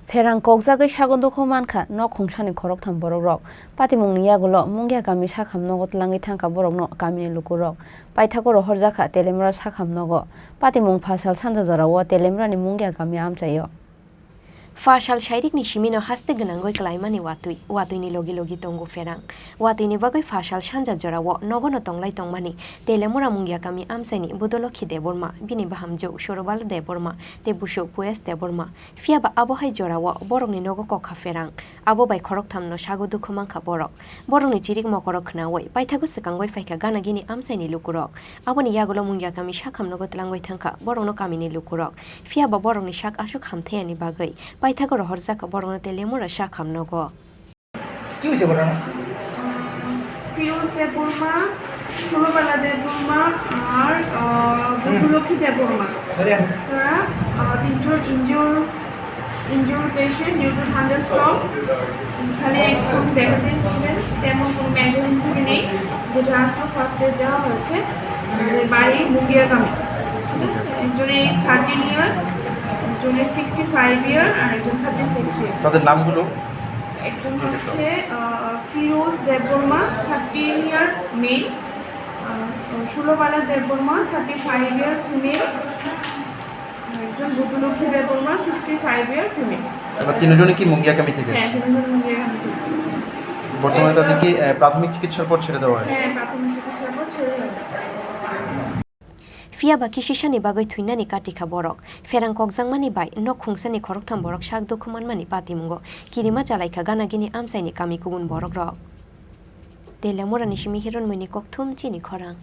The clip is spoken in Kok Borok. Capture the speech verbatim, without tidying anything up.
Pherang kokjagwi sago dukhu mankha nok khungsani khoroktham borokrok. Patimungni yagulo Mungia kami sakham nogo tlangwi thangkha borokno kamini lukurok. Paithago rohorjakha Telemura sakham nogo. Patimung phasal sanja jorao Telemurani Mungia kami amchaio. Phasal sairikni simino haste gwnangwi klaimani watwi, watwini logi logi tongo Pherang. Watwini bagwi phasal sanja jorao nogono tonglai tongmani Telemura Mungia kami amchaini Budolokhi Debbarma, bini bahamjwk Surobala Debbarma tei busuk Puyas Debbarma. Phiya ba abo hai jorao borokni nogo kok kha Pherang. Abo bai khoroktham no sago dukhu mankha borok. Borokni chirik mokoro khnaui paithago swkangwi phaikha gana gini amchaini lukurok. Aboni yagulo Mungia kami sakham nogo tlangwi thangkha borokno kamini lukurok. Phiya ba borokni sak aswk hamthayani bagwi paithago rohorjakha borokno Telemura sakham nogo. কি হৈছে ঘটনা? ফিরোজ দেববর্মা, সুরবালা দেববর্মা আর, আহ, হুম। বকুলক্ষী দেববর্মা। আরে। তারা, আহ, তিনজন injure, injure patient due to thunderstorm. এখানে কোনো ডেথ ছিলেন, তেমন কোনো মেজর ইনজুরি নেই, যেটা আসলে ফার্স্ট এড দেওয়া হয়েছে। আমাদের বাড়ি মুগিয়াগামী, ঠিক আছে? একজনের এজ থার্টিন ইয়ার্স, একজনের সিক্সটি ফাইভ ইয়ার আর একজন থার্টি সিক্স ইয়ার। তাদের নামগুলো? একজন হচ্ছে, আহ, Firoz Debbarma, thirteen year male, uh, Surabala Debbarma, thirty five year female, আর একজন Butulakshmi Debbarma, sixty five year female. তারা তিনজনই কি মুঙ্গিয়াকামি থেকে? হ্যাঁ, তিনজন মুঙ্গিয়াকামি থেকে। বর্তমানে তাদের কি, আহ, প্রাথমিক চিকিৎসার পর ছেড়ে দেওয়া হয়? হ্যাঁ, প্রাথমিক চিকিৎসার পর ছেড়ে দেওয়া হয়েছে। Phiya ba kisisani bagwi thwinani katikha borok. Pherang kokjakmani bai nok khungsani khoroktham borok sak dukhu manmani patimungo kirima chalaikha gana gini amchaini kami kubun borokrok. Telemurani simi Hironmoini kokthum chini khorang.